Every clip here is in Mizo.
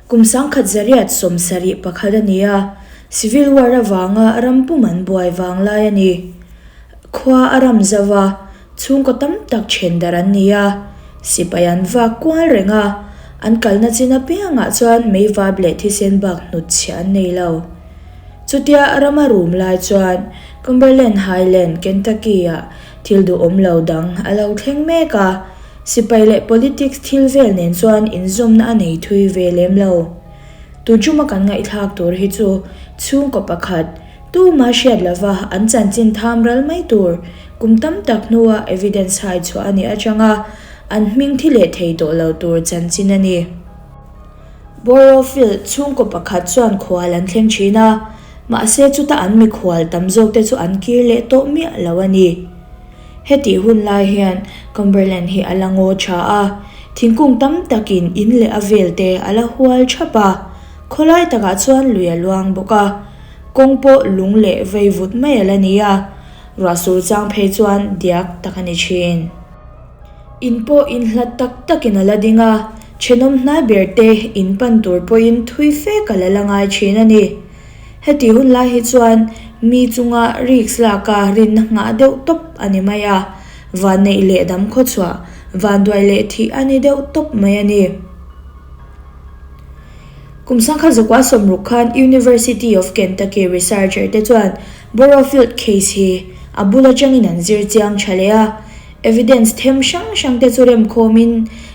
Kum 1871 a ni a, Civil War avanga ram pum an buai vang lai a ni. Khua a ram zauh a, chhungkaw tam tak then darh an ni a, sipai an vak kual reng a, an kalna chin apiangah chuan meivap leh thisen bak hnutchhiah an nei lo. Chutia ram a rum lai chuan Cumberland Highland, Kentucky-ah thil duhawm lo dang a lo thleng mek a, sipai leh politics thil vel nen chuan inzawmna a nei thui ve lem lo. Tun chuma kan ngaihthlak tur hi chu chhungkaw pakhat, tuma hriat lova an chanchin tham ral mai tur kum tam tak hnua evidence hai chhuah a nih atanga an hming thi leh thei tawh lo tur chanchin a ni. Borofield chhungkaw pakhat chuan khual an thleng thin a, mahse chuta an mikhual tam zawk te chu an kir leh tawh miah lo a ni. Hetih hun lai hian Cumberland hi a la ngaw tha a, thingkung tam takin in leh a vel te a la hual thap a, khawlai takah chuan lui a luang bawk a, kawng pawh lung leh veivut mai a la ni a, ruahsur chang phei chuan diak tak a ni thin. In pawh in hlat tak takin a la ding a, thenawm hnai ber te in pan tur pawhin thui fe ka la la ngai thin a ni. Heti hun lai hi chuan mi chunga risk laka rinna nghah deuh tawp a ni mai a, vanneih leh dam khawchhuah, vanduai leh thih a ni deuh tawp mai a ni. Kum 1960 khan University of Kentucky researcher te chuan Borofield case hi a bul atangin an zir chiang tha leh a, Evidence them hrang hrang te chu remkhawmin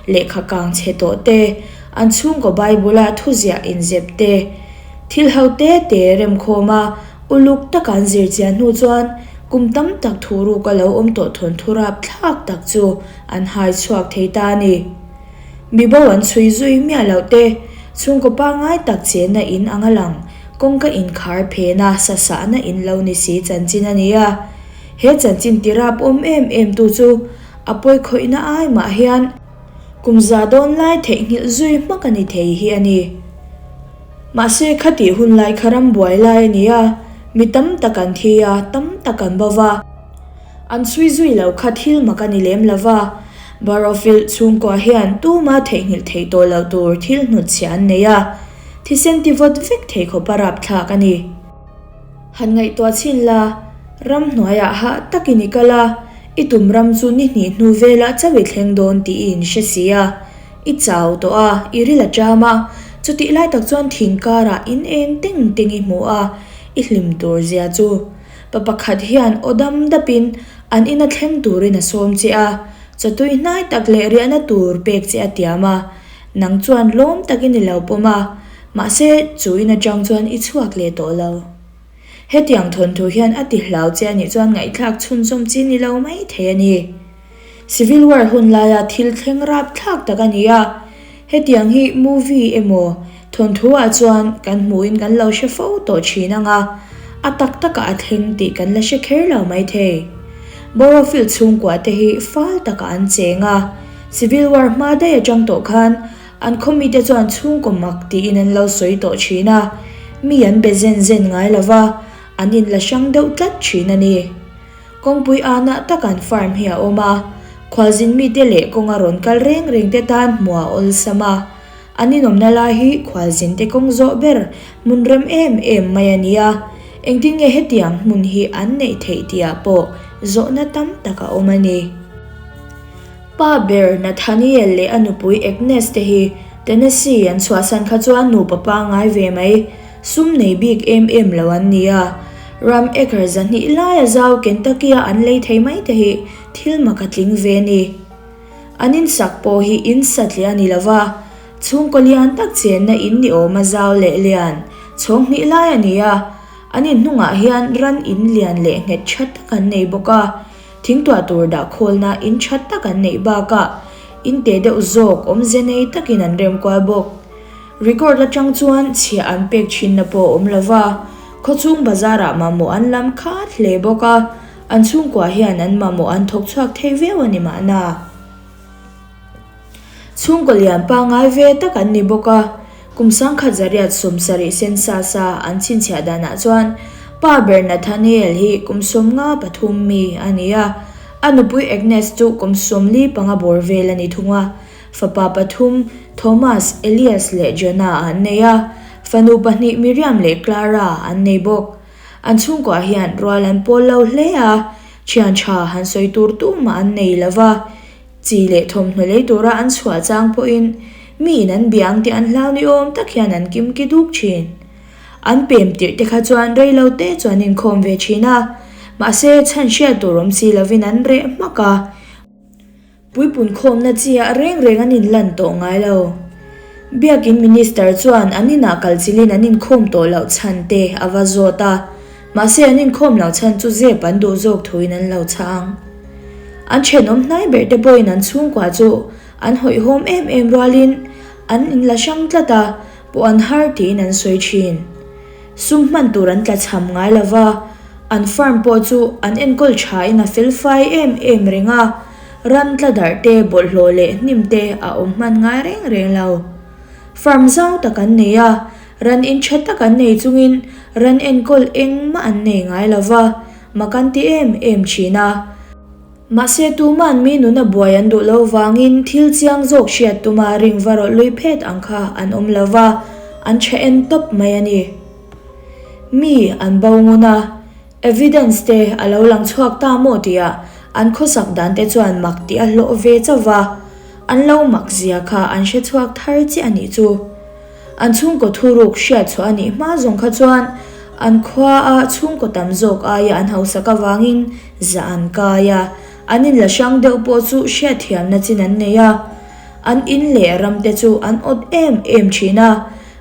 lehkha kang chhe tawh te, an chhungkaw Bible-a thuziah inzep te, thil ho te te remkhawm a, uluk taka an zir chian hnu chuan kum tam tak thu ruk a lo awm tawh thawnthu rapthlak tak chu an hai chhuak thei ta a ni. Mibo an chhui zui miah loh te, chhungkaw pangngai tak chenna in ang a lang, kawngka inkhar phena sasahna in lo ni si chanchin a ni a. He chanchin tirap awm em em tu chu a pawi khawihna ai mah hian kum za dawn lai theihnghilh zui hmak a ni thei hi a ni. Mahse khatih hun lai kha ram buai lai a ni a, mi tam tak an thi a, tam tak an bo va. An chhui zui lo kha thil mak a ni lem lo va, Barofield chhungkua hian tuma theihnghilh theih tawh loh tur thil hnutchhiah an nei a, thisen ti vawt vek thei khawpa rapthlak a ni. Han ngaihtuah chhin la, ramhnuaiah hah takin i kal a, i tum ram chu ni hnih hnu velah chauh i thleng dawn tih i inhre si a. I chau tawh a, i ril a ṭam a, chutih lai tak chuan thing karah in eng teng teng i hmu a, i hlim tur zia chu. Pa pakhat hian aw dam dapin an ina thleng turin a sawm che a, chawtui hnai tak leh riahna tur pek che a tiam a, nang chuan lawm takin i lo pawm a, Mahse, chu in atang chuan i chhuak leh tawh lo. Hetiang thawnthu hian a ti hlau che a nih chuan ngaihthlak chhunzawm chi ni lo mai thei a ni. Civil War hun laia thil thleng rapthlak tak a ni a, hetiang hi movie emaw thawnthu ah chuan kan hmuhin kan lo hre fo tawh thin ang a, a tak takah a thleng tih kan la hre kher lo mai thei. Borofield chhungkua te hi fal takah an cheng a, Civil War hma daih atang tawh khan An khawmite chuan chhungkaw mak tiin an lo sawi tawh thin a, mi an be zen zen ngai lo va, an inla hrang deuh tlat thin a ni. Kawngpui anah tak an farm hi a awm a, khualzin mite leh kawnga rawn kal reng reng te tan hmuh a awlsam a, an inawmna lai hi khualzin te kawng zawh ber hmun rem em em mai a ni a, engtin nge hetiang hmun hi an neih theih tihah pawh zawhna tam tak a awm a ni. Pa ber Nathaniel leh a nupui Agnes te hi Tennessee an chhuahsan kha chuan nupa pangngai ve mai, sum nei bik em em lo an ni a. Ram acre 200 laia zau Kentucky-a an lei thei mai te hi thil mak a tling ve a ni. An insak pawh hi in satliah a ni lo va, chhungkaw lian tak chenna in ni awm a zau leh lian chhawng hnih lai a ni a, an inhnungah hian ran in lian leh nghet tha tak an nei bawk a. Thingtuah tur dah khawlna in tha tak an neih bakah in teh deuh zawk awmze nei takin an rem kual bawk. Record atang chuan chhiah an pek thinna pawh a awm lo va, khawchhung bazarah mamawh an lam khat hle bawk a, an chhungkua hian an mamawh an thawk chhuak thei viau a ni mahna. Chhungkaw lian pangngai ve tak an ni bawk a, kum 1970 census-a an chhinchhiah danah chuan pa ber Nathaniel hi kum 53 mi a ni a, a nupui Agnes chu kum 45 bawr vel a ni thung a. Fapa pathum, Thomas, Elias leh Jonah an nei a, fanu pahnih Miriam leh Clara an nei bawk. An chhungkuah hian rual an pawl lo hle a, thian tha han sawi tur tumah an nei lo va, chi leh thawmhnaw lei tura an chhuah chang pawhin miin an bia ang tih an hlau ni awm tak hian an kim ki duk thin. An pem tirh te kha chuan rei lo te chu an inkhawm ve thin a, mahse chhan hriat tur awm si lovin an reh hmak a. Puipun khawmna chi ah reng reng an inlan tawh ngai lo. Biakin Minister chuan an inah kal chilin an inkhawm tawh loh chhan te a va zawt a, mahse an inkhawm loh chhan chu zep an duh zawk thuin an lo chhang. An thenawm hnai ber te pawhin an chhungkua chu an hawihhawm em em rualin an inla hrang tlat a, pawh an har tiin an sawi thin. Sum hman tur an tlachham ngai lo va, an farm pawh chu an enkawl thain a felfai em em reng a, ran tla darh te, bawlhhlawh leh hnim te a awm hman ngai reng reng lo. Farm zau tak an nei a, ran in tha tak an nei chungin ran enkawl engmah an nei ngai lo va, mak an ti em em thin a. Mahse tuman mi nuna buai an duh lo vangin thil chiang zawk hriat tuma ring va rawlh lui phet ang kha an awm lo va, an tha en tawp mai a ni. Mi an bo ngun a, evidence te a lo lang chhuak ta maw tihah an khawsak dan te chuan mak tih a hlawh ve chauh va, an lo mak zia kha an hre chhuak thar chiah a nih chu. An chhungkaw thuruk hriat chhuah a nih hma zawng kha chuan an khua a chhungkaw tam zawk aia an hausak avangin zah an kai a, an inla hrang deuh pawh chu hriatthiamna chin an nei a. An in leh ram te chu an awt em em thin a,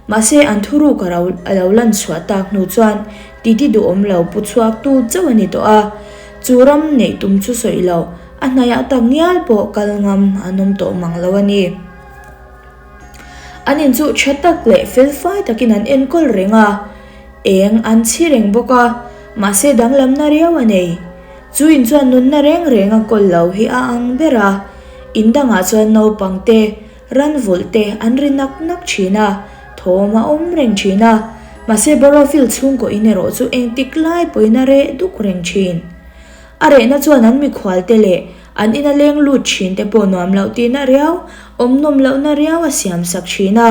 mahse an thuruk a a lo lan chhuah tak hnu chuan titi duhawm lo pu chhuak tu chauh a ni tawh a, chu ram neih tum chu sawi loh a hnaiah tak ngial pawh kal ngam an awm tawh mang lo a ni. An in chu tha tak leh felfai takin an enkawl reng a, eng an chhi reng bawk a, mahse danglamna riau a nei. Chu in chuan nunna reng reng a kawl lo hi a ang ber a, in dangah chuan naupang te, ran vulh te an ri nak nak thin a, thawm a awm reng thin a, mahse Barawfield chhungkaw in erawh chu engtik lai pawhin a reh duk reng thin. A rehna chuan an mikhual te leh an ina leng lut thin te pawh nuam loh tihna riau, awm nawm lohna riau a siam sak thin a.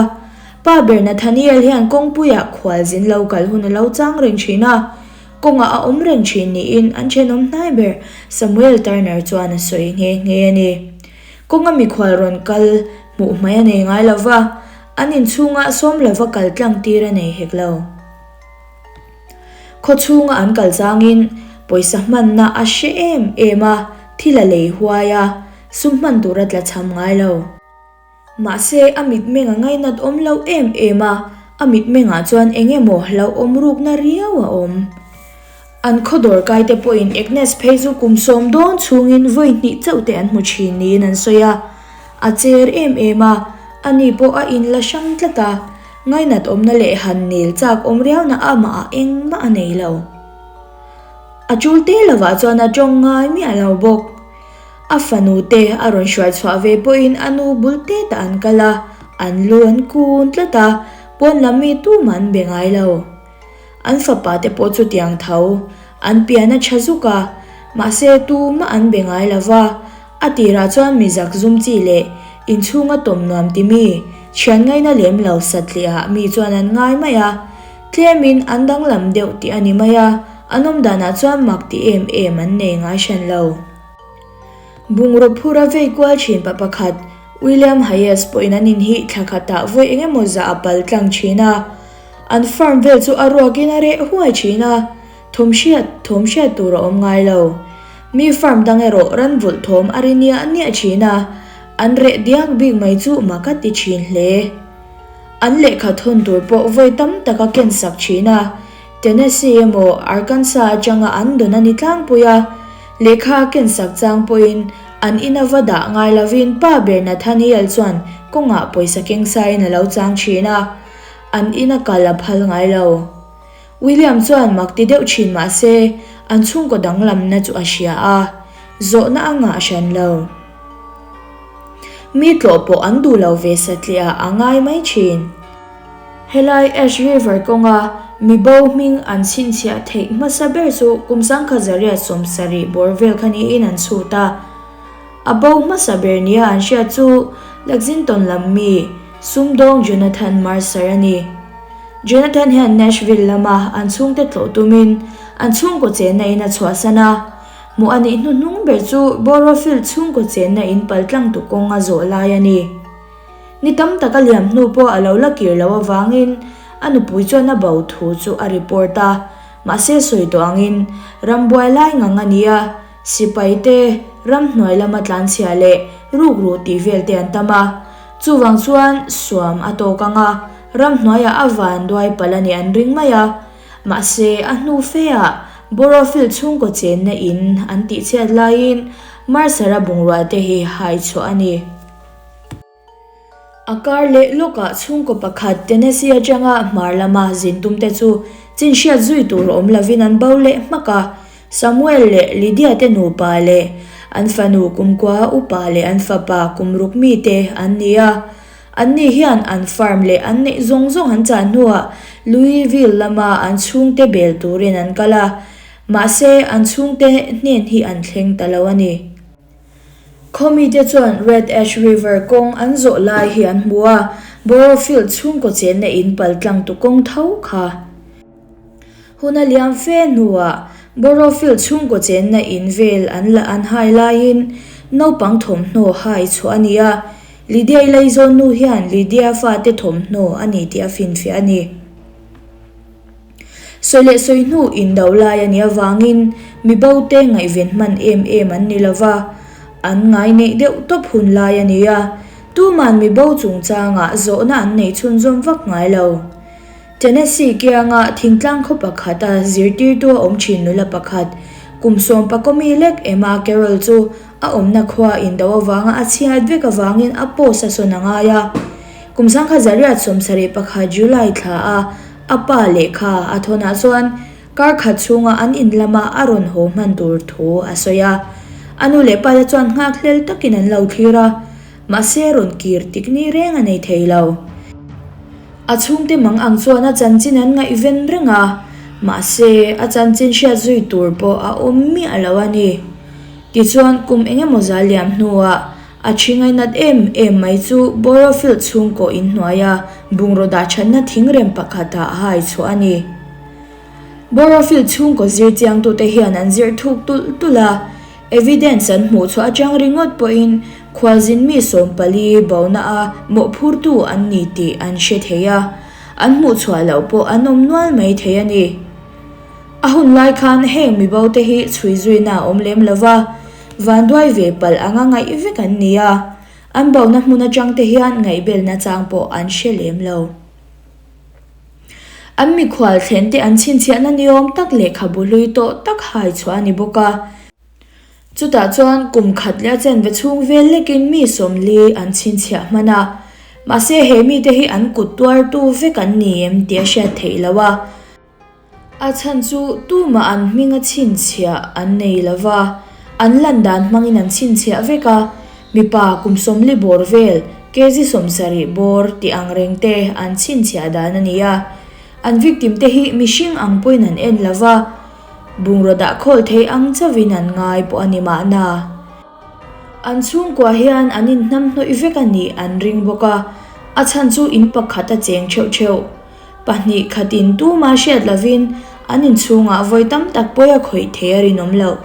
Pa ber Nathaniel hian kawngpuiah khual zin lo kal hun a lo chang reng thin a, kawngah a awm reng thin niin an thenawm hnai ber Samuel Turner chuan a sawi nghe nghe a ni. Kawnga mikhual rawn kal hmuh hmai a nei ngai lo va, an inchhungah sawm lova kal tlang tir a nei hek lo. Khaw chhunga an kal changin pawisa hmanna a hre em em a, thil a lei huai a, sum hman tur a tla chham ngai lo. Mahse, a mitmeng a ngainat awm lo em em a, a mitmengah chuan eng emaw hlauhawm rukna riau a awm. An khaw dawrkai te pawhin Agnes phei chu kum sawm dawn chhungin vawi hnih chauh te an hmu thin niin an sawi a, a cher em em a, ani pawh a inla hrang tlat a. Ngainat awmna leh han nel chak awm riauna amah ah engmah a nei lo. A tul te lovah chuan a tawng ngai miah lo bawk. A fanu te a rawn hruai chhuah ve pawhin a nu bul tetah an kal a, an lu an kun tlat a, pawn lam mi tumah an be ngai lo. An fapa te pawh chutiang tho, an pian a tha zuk a, mahse tumah an be ngai lo va, A tirah chuan mi zak zum chi leh inchhunga tawm nuam ti mi, thian ngaina lem lo satliah mi chuan an ngai mai a. Tlemin an danglam deuh tih a ni mai a, an awm danah chuan mak ti em em an nei ngai hran lo. Bungraw phura vei kual thin pa pakhat, William Hayes pawhin an inhih thla khatah vawi eng emaw zah a pal tlang thin a. An farm vel chu a ruakin a reh huai thin a. Thawm hriat, thawm hriat tur a awm ngai lo. Mi farm dang erawh ran vulh thawm a ri niah niah thin a, an reh diak bik mai chu mak a ti thin hle. An lehkha thawn tur pawh vawi tam tak a ken sak thin a, Tennessee emaw Arkansas atanga an dawn a ni tlangpui a, lehkha a ken sak chang pawhin an ina va dah ngai lovin pa ber Nathaniel chuan kawngah pawisa keng sain a lo chang thin a, an ina kal a phal ngai lo. William chuan mak ti deuh thin mah se, an chhungkaw danglamna chu a hria a, zawhna a ngah hran lo. Mi tlawh pawh an duh lo ve satliah a ngai mai thin. Helai Ash River kawnga mi bo hming an chhinchhiah theih hmasa ber chu kum 1770 bawr vel kha niin an chhut a. A bo hmasa ber nia an hriat chu Lexington lam mi, sumdawng Jonathan Mercer a ni. Jonathan hian Nashville lama an chhungte tlawh tumin an chhungkaw chenna in a chhuahsan a. Hmuh a nih hnuhnung ber chu Borofield chhungkaw chenna in paltlangtu kawng a zawh lai a ni. Ni tam tak a liam hnu pawh a lo la kir loh avangin a nupui chuan a bo thu chu a report a, mahse sawi tawh angin rambuai lai ngang a ni a, sipai te, ramhnuai lama tlanchhia leh rukru tih vel te an tam a, chuvang chuan suam a tawk ang a, ramhnuaiah a vanduai palh a nih an ring mai a, mahse a hnu fe ah Borofield chhungkaw chenna in an tihchhiat laiin Mercer-a bungrua te hi hai chhuah a ni. A kar leh lawkah chhungkaw pakhat Tennessee atanga hmar lama zin tumte chu chin hriat zui tur awm lovin an bo leh hmak a. Samuel leh Lydia te nupa leh an fanu kumkua upa leh an fapa kum ruk mite an ni a. Anni hian an farm leh an neih zawng zawng an chah hnuah Louisville lama an chhungte bel turin an kal a, mahse an chhungte hnen hi an thleng ta lo a ni. Khawmite chuan Red Ash River kawng an zawh lai hi an hmu a, Borofield chhungkaw chenna in pal tlangtu kawng tho kha. Hun a liam fe hnuah Borofield chhungkaw chenna in vel an la an hai laiin naupang thawmhnaw hai chhuah a ni a, Lydia-i laizawn nu hian Lydia fate thawmhnaw a ni tih a finfiah a ni. Sawi leh sawi hnu indo lai a nih avangin mi bote ngaihven hman em em an ni lo va, an ngai neih deuh tawp hun lai a ni a, tuman mi bo chungchangah zawhna an nei chhunzawm vak ngai lo. Tennessee kianga thingtlang khaw pakhata zirtirtu a awm thin nula pakhat, kum sawmpakawmi lek Emma Carroll chu a awmna khua indo avanga a chhiat vek avangin a post a sawn a ngai a. Kum sangkhat zariat 71 July thla a A pa lehkha a thawnah chuan kar khat chhunga an in lama a rawn haw hman tur thu a sawi a. A nu leh pate chuan nghakhlel takin an lo thlir a, mahse rawn kir tik ni reng a nei thei lo. A chhungte mang ang chuan a chanchin an ngaihven reng a, mahse a chanchin hriat zui tur pawh a awm miah lo a ni. Tichuan kum eng emaw zal liam hnuah A thi ngainat em em mai chu Borofield chhungkaw inhnuaia bungraw dah thatna thingrem pakhatah a hai chhuah a ni. Borofield chhungkaw zir chiangtute hian an zir thuk tulh tulh a, evidence an hmuh chhuah atang ringawt pawhin khualzin mi 14 bona a mawhphurtu an ni tih an hre thei a, an hmuh chhuah loh pawh an awm nual mai thei a ni. A hun lai khan heng mibote hi chhui zuina a awm lem lo va, Vanduai ve palh anga ngaih vek an ni a, an bona hmun atang te hian ngaihbelna chang pawh an hre lem lo. An mikhual thlen te an chhinchhiahna niawm tak lehkhabu hlui tawh tak hai chhuah a ni bawk a. Chutah chuan kum khat leh a chenve chhung vel lekin mi 40 an chhinchhiah hman a, mahse he mite hi an kut tuartu vek an ni em tih a hriat theih loh a. A chhan chu tumah an hminga chhinchhiah an nei lo va, an lan dan hmangin an chhinchhiah vek a, mipa kum 40 bawr vel, kg 70 bawr tih ang reng te an chhinchhiah dan a ni a. An victim te hi mihring ang pawhin an en lo va, bungraw dah khawl thei ang chauhin an ngai pawh a ni mahna. An chhungkua hian an inhnamhnawih vek a nih an ring bawk a, a chhan chu in pakhat a cheng theuh theuh. 2 khatin tuma hriat lovin an inchhungah vawi tam tak pawi a khawih thei a rinawm loh.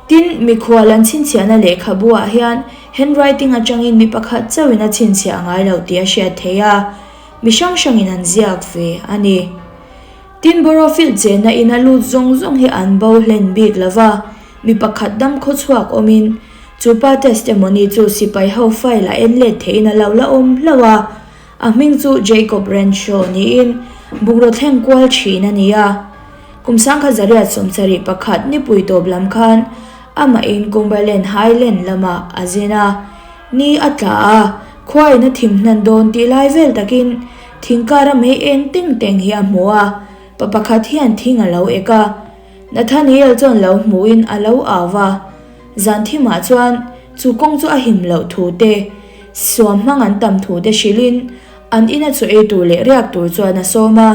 Tin, mikhual an chhinchhiahna lehkhabu-ah hian handwriting atangin mi pakhat chauhin a chhinchhiah ngai loh tih a hriat theih a, mi hrang hrangin an ziak ve a ni. Tin, Borofield chenna ina lut zawng zawng hi an bo hlen bik lo va, mi pakhat dam khawchhuak awmin chu pa testimony chu sipai ho file-ah en let theihin a lo la awm hlauh a, A hming chu Jacob Renshaw niin bungraw thleng kual thin a ni a. Kum 1971 nipui tawp lam khan amahin Cumberland Highland lamah a zin a. Ni a tla a, khuain a thim hnan dawn tih lai vel takin thing kara mei eng teng teng hi a hmu a, pa pakhat hian thing a lo ek a. Nathaniel chuan lo hmuhin a lo au va. Zan thimah chuan chu kawng chu a him loh thu te, suam hmang an tam thu te hrilhin an ina chaw ei tur leh riak tur chuan a sawm a.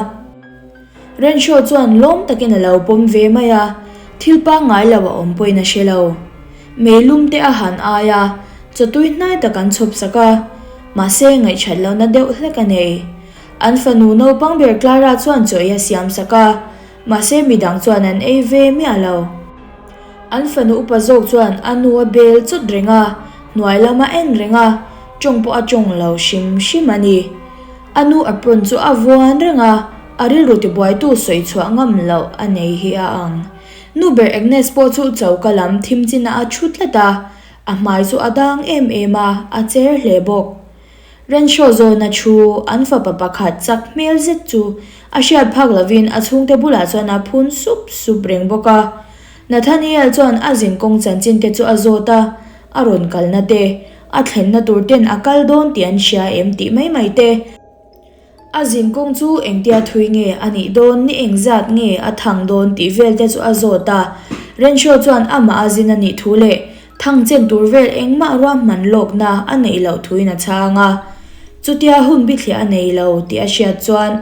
Renshaw chuan lawm takin a lo pawm ve mai a, thil pangngai lo a awm pawhin a hre lo. Meilum te a han ai a, chaw tui hnai tak an chhawp sak a, mahse ngaihṭhat lohna deuh hlek a nei. An fanu naupang ber Clara chuan chaw ei a siam sak a, mahse midang chuan an ei ve miah lo. An fanu upa zawk chuan a nu a bel chawt reng a, hnuai lam a en reng a, tawng pawh a tawng lo hrim hrim a ni. A nu apron chu a vuan reng a, a rilru tibuaitu sawi chhuah ngam loh a nei hi a ang. Nu ber Agnes pawh chu choka lam thim chinah a thu tlat a, a hmai chu a dang em em a, a cher hle bawk. Renshaw zawna thu an fapa pakhat chak hmel zet chu a hriat phak lovin a chhungte bulah chuan a phun sup sup reng bawk a. Nathaniel chuan a zinkawng chanchin te chu a zawt a, a rawn kalna te, a thlenna tur ten a kal dawn tih an hria em tih mai mai te. A zinkawng chu engtia thui nge a nih dawn, ni engzat nge a thang dawn tih vel te chu a zawt a. Renshaw chuan amah a zin a nih thu leh thang chen tur vel engmah ruahman lawkna a neih loh thuin a chhang a. Chutia hun bithliah a nei lo tih a hriat chuan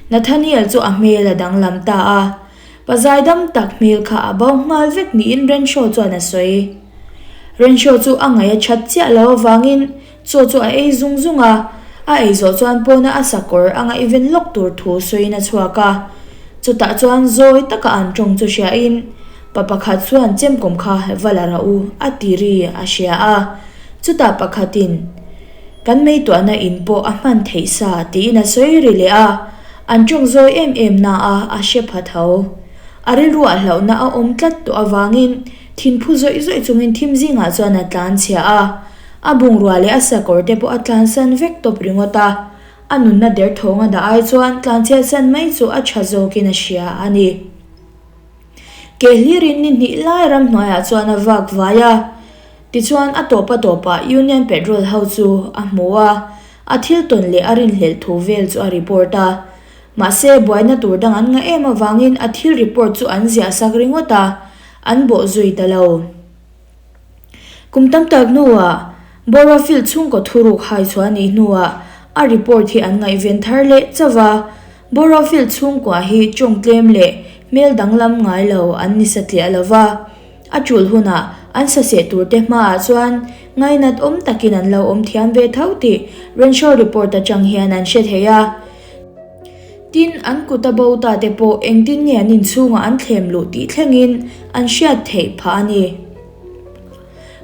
Nathaniel chu a hmel a danglam ta a. Pa zaidam tak hmel kha a bo nghal vek niin Renshaw chuan a sawi. Renshaw chu a ngaih a that chiah lo avangin Chaw chu a ei zung zung a, a ei zawh chuan pawna a sakawr a ngaihven lawk tur thu sawiin a chhuak a. Chutah chuan zawi taka an tawng chu hriain, Pa pakhat chuan chemkawm kha va la rah u a ti ri a hria a. Chutah pakhatin, Kan meituahna in pawh a hman theih sa tiin a sawi ri leh a, an tawng zawi em em na a, a hre pha tho. A rilruah hlauhna a awm tlat tawh avangin thinphu zawih zawih chungin thim zingah chuan a tlanchhia a. A bungrua leh a sakawr te pawh a tlansan vek tawp ringawt a, a nunna derthawng a dah ai chuan tlanchhiatsan mai chu a tha zawkin a hria a ni. Ke hlirin ni hnih lai ramhnuaiah chuan a vak vai a, tichuan a tawp a tawpah Union Patrol ho chu a hmu a, a thil tawn leh a rinhlelh thu vel chu a report a. Mahse, buaina tur dang an ngah em avangin a thil report chu an ziah sak ringawt a, an bawh zui ta lo. Kum tam tak hnuah Borofield chhungkaw thuruk hai chhuah a nih hnuah a report hi an ngaihven thar leh chauh a. Borofield chhungkua hi tawng tlem leh hmel danglam ngai lo an ni satliah lo va, a tul hunah an saseh turte hmaah chuan ngainat awm takin an lo awm thiam ve tho tih Renshaw report atang hian an hre thei a. Tin, an kut a bo ta te pawh engtin nge an inchhungah an thlem luh tih thlengin an hriat theih phah a ni.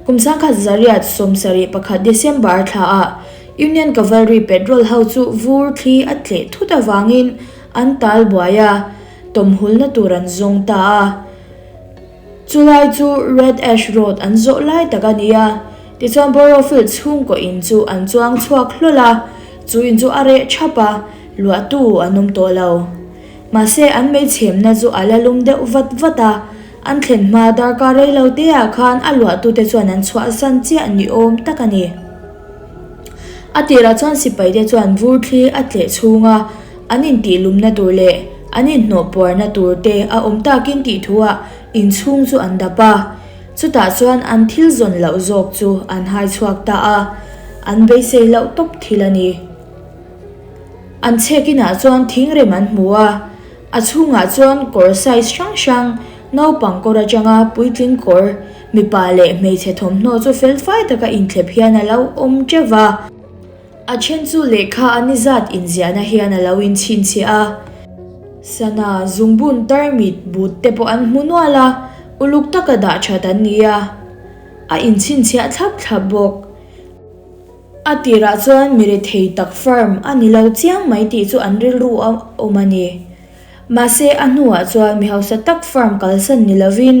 Kum 1971 December thlaah Union Cavalry Patrol ho chu vur thli a tleh thut avangin an tal buai a, tawmhulna tur an zawng ta a. Chulai chu Red Ash Road an zawh lai tak a ni a, tichuan Borofield chhungkaw in chu an chuang chhuak hlawl a, chu in chu a reh thap a, luahtu an awm tawh lo. Mahse an meichhemna chu a la lum deuh vat vat a, an thlen hma darkar rei lo te ah khan a luahtute chuan an chhuahsan chiah ni awm tak a ni. A tirah chuan sipaite chuan vur thli a tleh chhung a, an intihlumna tur leh an inhnawh puarna tur te a awm takin tih thuah inchhung chu an dap a. Chutah chuan an thil zawn loh zawk chu an hai chhuak ta a, an beisei loh tawp thil a ni. An chhek inah chuan thingrem an hmu a, a chhungah chuan kawr size hrang hrang, naupang kawr atanga puitling kawr, mipa leh hmeichhe thawmhnaw chu felfai taka inthlep hian a lo awm teuh va. A then chu lehkha a ni zat inziahna hian a lo inchhinchhiah a. Sana, zungbun, tarmit, but te pawh an hmu nual a, uluk taka dah that an ni a, a inchhinchhiah thlap thlap bawk. A tirah chuan mi rethei tak firm a ni lo chiang mai tih chu an rilru a awm a ni. Mahse a hnuah chuan mi hausa tak firm kalsan ni lovin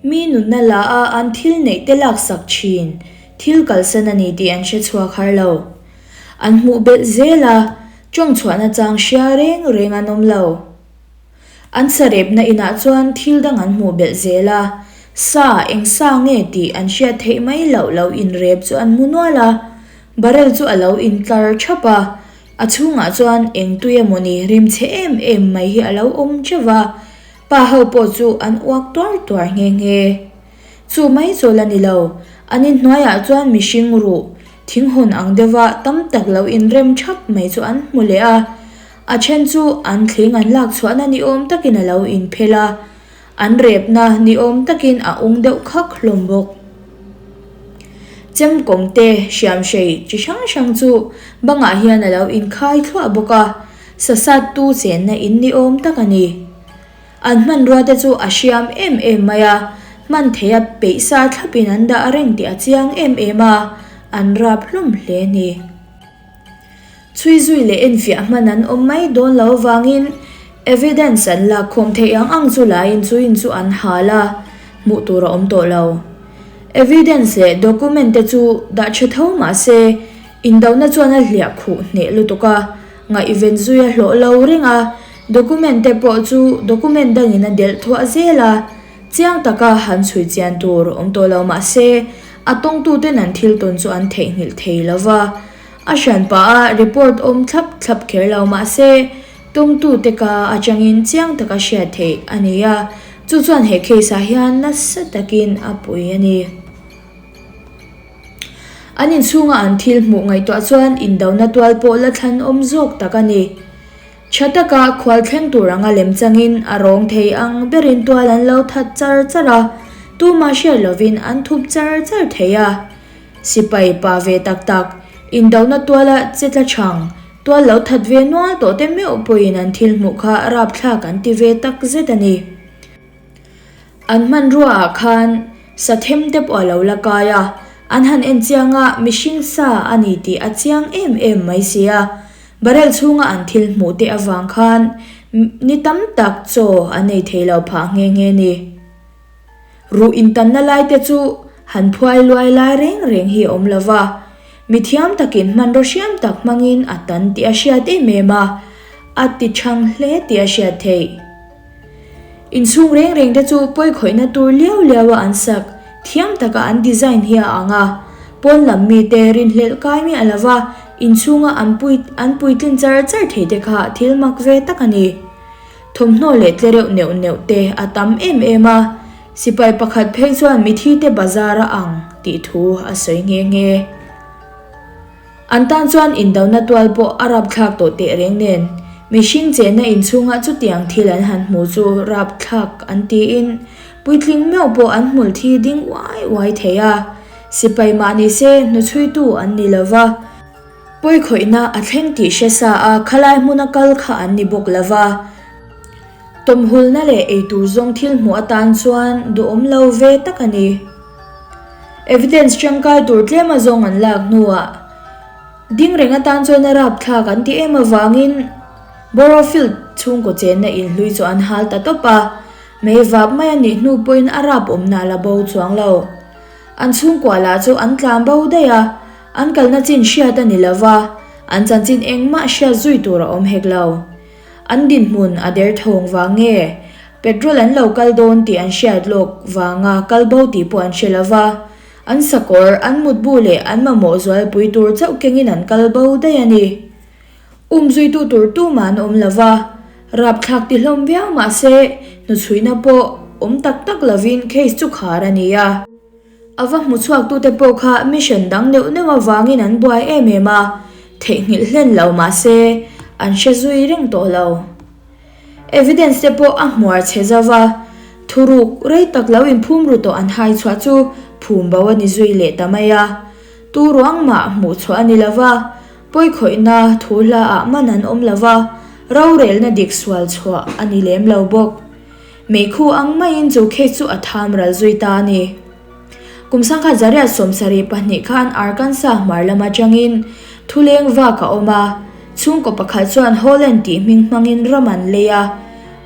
mi nunna la a an thil neih te laksak thin thil kalsan a ni tih an hre chhuak har lo. An hmuh belh zel a, tawng chhuahna chang hria reng reng an awm lo. An sarepna inah chuan thil dang an hmuh belh zel a, sa eng sa nge tih an hriat theih mai loh lo inrep chu an hmu nual a, barrel chu a lo intlar thap a, a chhungah chuan eng tui emawni rimchhe em em mai hi a lo awm teuh va, pa ho pawh chu an uak tuar tuar nghe nghe. Chu mai chu la ni lo, an inhnuaiah chuan mihring ruh thinghawn ang deuha tam tak lo inrem thap mai chu an hmu leh a, A then chu an thling an lak chhuahna ni awm takin a lo inphel a, an repna ni awm takin a ung deuh khak hlawm bawk. Chemkawm te, hriamhrei chi hrang hrang chu bangah hian a lo inkhai thluah bawk a, sasattu chenna in ni awm tak a ni. An hmanrua te chu a hriam em em mai a, hman theia peih sa thlapin an dah reng tih a chiang em em a, an rap hlawm hle a ni. Chhui zui leh enfiah hman an awm mai dawn lo avangin evidence an lak khawm theih ang ang chu laiin chu in chu an hal a, hmuh tur a awm tawh lo. Evidence leh document te chu dah tha tho mah se indona chuan a hliah khuh hneh lutuk a, ngaihven zui a hlawh lo reng a, document te pawh chu document dangin a delh thuah zel a, chiang taka han chhui chian tur awm tawh lo mah se a tawngtuten an thil tawn chu an theihnghilh thei lo va. A hran pah a report awm thlap thlap kher lo mah se tawngtute ka atangin chiang taka hriat theih a ni a, chu chuan he case ah hian nasa takin a pui a ni. An inchhunga an thil hmuh ngaihtuah chuan indona tual pawh la thlan awm zawk tak a ni. Tha taka khual thleng tur anga lem changin a rawng thei ang berin tual an lo that char char a, tumah hriat lovin an thup char char thei a. Sipai pa ve tak tak, indona tuala che tla chhang, tual lo that ve nual tawh te meuh pawhin an thil hmuh kha rapthlak an ti ve tak zet a ni. An hmanrua ah khan sa them te pawh a lo la kai a, an han en chiang a mihring sa a ni tih a chiang em em mai si a. Barrel chhunga an thil hmuh te avang khan ni tam tak chaw an ei thei lo phah nghe nghe ni. Ruh intanna lai te chu han phuai luai lai reng reng hi a awm lo va, mi thiam takin hmanraw hriam tak hmangin a tan tih a hriat em em a, a ti thang hle tih a hriat theih. Inchhung reng reng te chu pawi khawihna tur liau liau a an sak thiam taka an design hi a ang a, pawn lam mite rinhlelh kai miah lo va inchhunga an pui an puitlin char char thei te kha thil mak ve tak a ni. Thawmhnaw leh tlereuh neuh neuh te a tam em em a, sipai pakhat phei chuan mithi te bazar a ang tih thu a sawi nghe nghe. An tan chuan indona tual pawh a rapthlak tawh teh reng nen, mihring chenna inchhungah chutiang thil an han hmu chu rapthlak an tiin puitling meuh pawh an hmul thi ding uai uai thei a, sipai mah ni se hnuchhuitu an ni lo va, pawikhawihna a thleng tih hre sa a khalai hmuna kal kha an ni bawk lo va. Tawmhulna leh eitur zawng thil hmuh atan chuan duhawm lo ve tak a ni. Evidence tangkai tur tlem a zawng an lak hnuah ding reng atan chuan a rapthlak an ti em avangin Borofield chhungkaw chenna inhlui chu an hal ta tawp a, mei vap mai a nih hnu pawhin a rap awmna a la bo chuang lo. An chhungkua lah chu an tlan bo daih a, an kalna chin hriat a ni lo va, an chanchin engmah hriat zui tur a awm hek lo. An dinhmun a derthawng vang nge? Petrol an lo kal dawn tih an hriat lawk vanga kal bo tih pawh an hre lo va, an sakawr, an mutbu leh an mamawh zualpui tur chauh kengin an kal bo daih a ni. Umzuitu tur tumah an awm lo va, rapthlak ti hlawm viau mah se hnuchhuihna pawh awm tak tak lovin case chu khar a ni a. A va hmu chhuaktute pawh kha mission dang neuh neuh avangin an buai em em a, theihnghilh hlen lo mah se an hre zui reng tawh lo. Evidence te pawh a hmuar chhe zo va, thuruk rei tak lo inphum ru tawh an hai chhuah chu phum bo a ni zui leh ta mai a. Tu ruang mah hmuh chhuah a ni lo va, pawikhawihna thu hla ah man an awm lo va, rorelna dik sual chhuah a ni lem lo bawk. Meikhu ang maiin chu case chu a tham ral zui ta a ni. Kum sangkhat zariat 72 khan Arkansas hmar lam atangin thuleng vak a awm a, chhungkaw pakhat chuan Holland tih hming hmangin ram an lei a.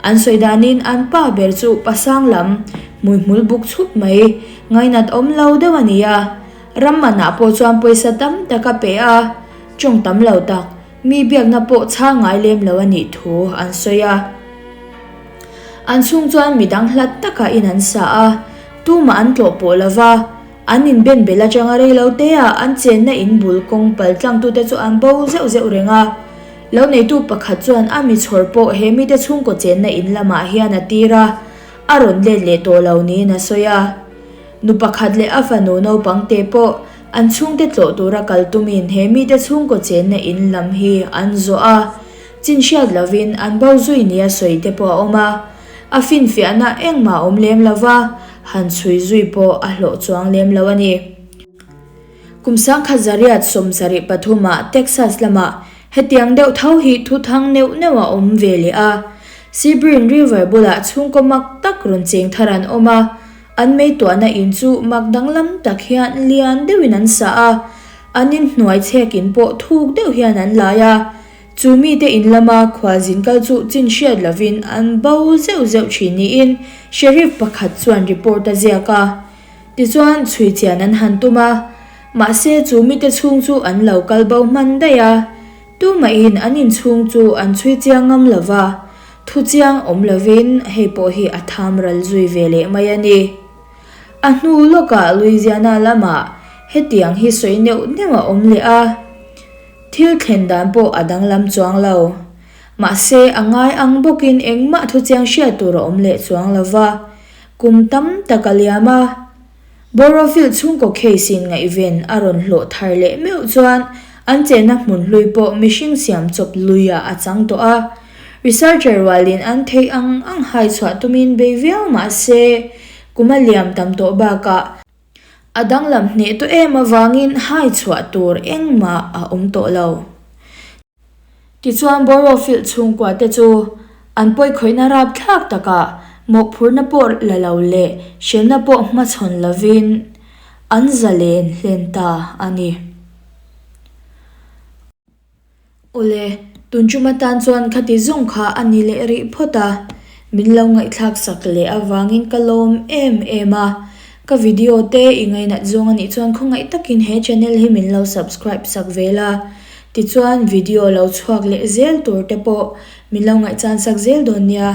An sawi danin an pa ber chu pasang lam hmuihmul buk chhup mai ngainat awm lo deuh a ni a, ram manah pawh chuan pawisa tam tak a pe a, tawng tam lo tak mi biakna pawh chhang ngai lem lo a nih thu an sawi a. An chhung chuan midang hlat takah in an sa a, tumah an tlawh pawh lo va, an inben bel atanga rei lo te ah an chenna in bul kawng pal tlangtute chu an bo zeuh zeuh reng a. Lo neitu pakhat chuan a mi chhawr pawh he mite chhungkaw chenna in lamah hian a tir a, a rawn let leh tawh lo niin a sawi a. Nu pakhat leh a fanu naupang te pawh an chhungte tlawh tura kal tumin he mite chhungkaw chenna in lam hi an zawh a. Chin hriat lovin an bo zui nia sawi te pawh a awm a, a finfiahna engmah a awm lem lo va, han chhui zui pawh a hlawh chuang lem lo a ni. Kum 1873 ah Texas lamah hetiang deuh tho hi thu thang neuh neuh a awm ve leh a. Sebring River bulah chhungkaw mak tak rawn cheng thar an awm a, an meituahna in chu mak danglam tak hian lian deuhin an sa a, an inhnuai chhek in pawh thuk deuh hian an lai a. Chu mite in lama khualzin kal chu chin hriat lovin an bo zeuh zeuh thin niin Sheriff pakhat chuan report a ziak a. Tichuan chhui chian an han tum a, mahse chu mite chhung chu an lo kal bo hman daih a. Tumahin an inchhung chu an chhui chiang ngam lo va, thu chiang awm lovin hei pawh hi a tham ral zui ve leh mai a ni. A hnu lawkah Louisiana lamah hetiang hi sawi neuh neuh a awm leh a. Thil thlen dan pawh a danglam chuang lo. Mahse, a ngai ang bawkin engmah thuchiang hriat tur a awm leh chuang lo va. Kum tam tak a liam a. Borofield chhungkaw case in ngaihven a rawn hlawh thar leh meuh chuan an chenna hmun hlui pawh mihring siam chawp luiah a chang tawh a. Researcher rualin an theih ang ang hai chhuah tumin bei viau mah se, kum a liam tam tawh bakah, A danglam hneh tawh em avangin hai chhuah tur engmah a awm tawh lo. Tichuan Borofield chhungkua te chu an pawikhawihna rapthlak takah mawhphurhna pawh la lo leh hremna pawh hmachhawn lovin an zalen hlen ta a ni. Awle, tun tum atan chuan khati zawng kha a ni leh rih phawt a, min lo ngaihthlak sak leh avangin ka lawm em em a. Ka video te i ngainat zawng a nih chuan khawngaih takin he channel hi min lo subscribe sak ve la, tichuan video lo chhuak leh zel tur te pawh min lo ngaihchan sak zel dawn nia.